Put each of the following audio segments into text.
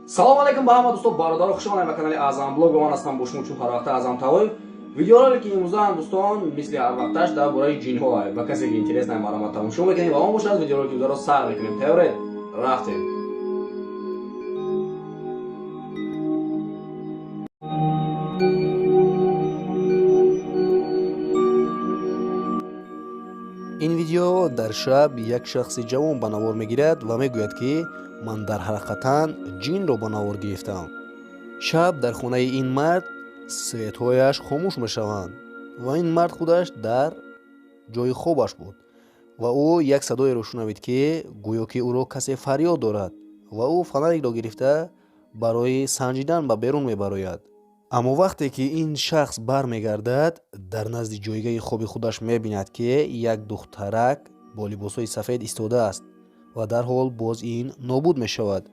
Салом алейкум ба ҳама дӯстон, бародаро, хуш омадед ба канали Аъзам Блог. Бо ман ҳастам бо шумо чун ҳар вақта Аъзам Тавоев. Видеоролики ки имрӯза дӯстон мисли ҳар вақташ дар бораи ҷинҳо, ба касе ки интерес най маромад тамошо мекунем ва он бошад видеоролики имрӯзаро сар мекунем. Тайёред? Рафтем. Ин видео дар шаб як шахси ҷавон ба навор мегирад ва мегӯяд, ки ман дар ҳақиқатан ҷинро ба навор гирифтам. Шаб дар хонаи ин мард светҳояш хомӯш мешаванд ва ин мард худаш дар ҷои хобаш буд ва ӯ як садоеро шунавид, ки гӯё ки ӯро касе фарёд дорад ва ӯ фонарикро гирифта барои санҷидан ба берун мебарояд. Аммо вақте ки ин шахс бармегардад, дар назди ҷойгаҳи хоби худаш мебинад, ки як духтарак бо либосҳои сафед истодааст ва дарҳол боз ин нобуд мешавад.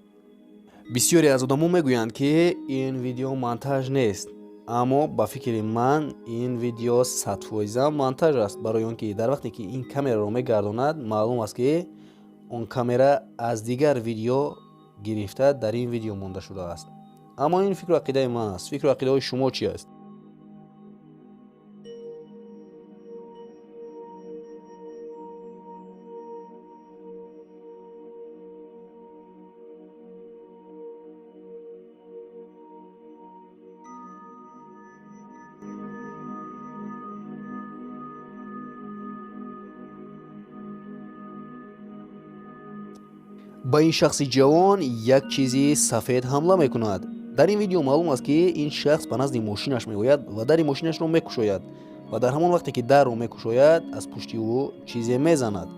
Бисёре аз одамо мегӯянд, ки ин видео монтаж нест, аммо ба фикри ман ин видео 100% монтаж аст, барои он ки дар вақте ки ин камераро мегардонад, маълум аст, ки он камера аз дигар видео гирифта дар ин видео монда шудааст. Аммо ин фикру ақидаи ман аст. Фикру ақидаҳои шумо чӣ аст? Ба ин шахси ҷавон як чизи сафед ҳамла мекунад. Дар ин видео маълум аст, ки ин шахс ба назди мошинаш меояд ва дари мошинашро мекушояд ва дар ҳамон вақте ки дарро мекушояд, аз пушти ӯ чизе мезанад.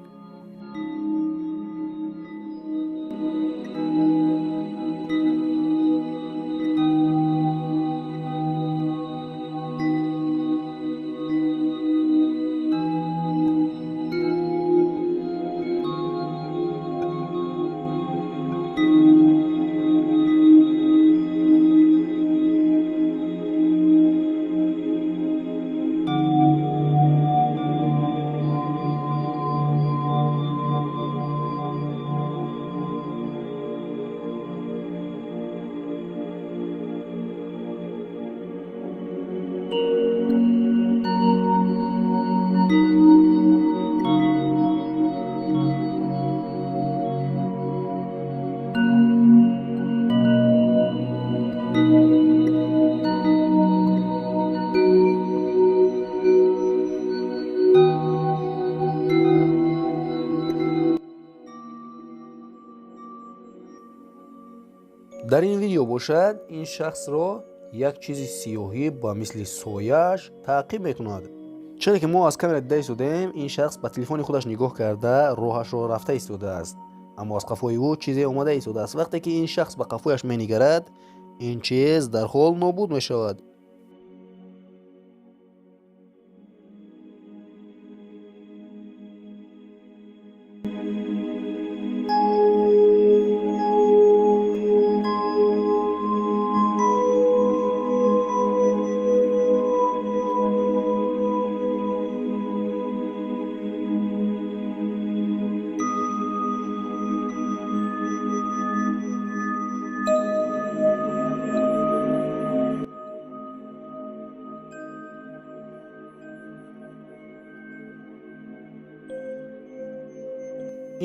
Дар ин видео бошад, ин шахсро як чизи сиёҳӣ ба мисли сояаш таъқиб мекунад. Чаре ки мо аз камера дида истодаем, ин шахс ба телефони худаш нигоҳ карда роҳашро рафта истодааст, аммо аз қафои ӯ чизе омада истодааст. Вақте ки ин шахс ба қафояш менигарад, ин чиз дарҳол нобуд мешавад.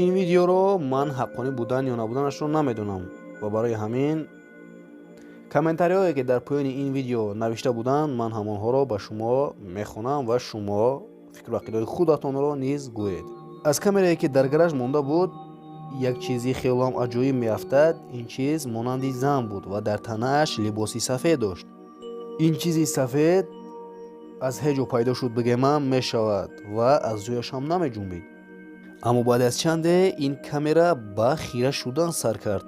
Ин видеоро ман ҳаққонӣ будан ё набуданашро намедонам ва барои ҳамин комментариҳое, ки дар поёни ин видео навишта буданд, ман ҳамонҳоро ба шумо мехонам ва шумо фикру ақидаҳои худатонро низ гӯед. Аз камерае, ки дар гараж монда буд, як чизи хелоам аҷоиб меафтад. Ин чиз монанди зан буд ва дар танааш либоси сафед дошт. Ин чизи сафед аз ҳеҷ ҷо пайдо шуд, бигемам мешавад, ва аз ҷояшам намеҷунбид. Аммо баъд аз чанде ин камера ба хира шудан сар кард.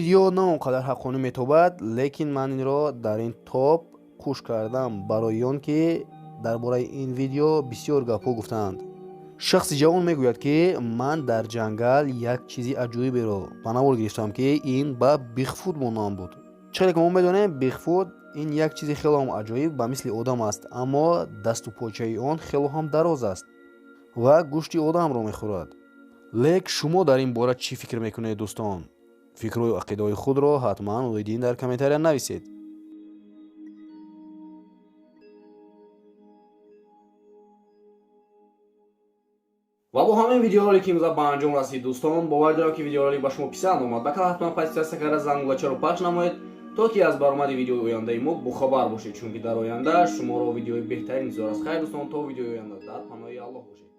Видео на он қадар ҳаққонӣ метобад, лекин ман инро дар ин топ қуш кардам барои он ки дар бораи ин видео бисёр гапҳо гуфтаанд. Шахси ҷавон мегӯяд, ки ман дар ҷангал як чизи аҷоиберо ба навор гирифтам, ки ин ба Бигфут монанд буд. Чиқаде ки мо медонем, Бигфут ин як чизи хело ҳам аҷоиб, ба мисли одам аст, аммо дасту почаи он хело ҳам дароз аст ва гӯшти одамро мехӯрад. Лек шумо дар ин бора чӣ фикр мекунед, дӯстон? Фикру ақидаҳои худро ҳатман оидин дар комментария нависед. Ва бо ҳамин видеоролики имрӯза ба анҷом расид, дӯстон. Бовар дорам, ки видеоролик ба шумо писанд омад. Ба канал ҳатман подписаться карда, зангулачаро пахш намоед, то ки аз баромади видеои ояндаи мо бохабар бошед, чунки дар оянда шуморо видеои беҳтарин интизор аст. Хайр, дӯстон, то видеои оянда дар паноҳи Аллоҳ бошед.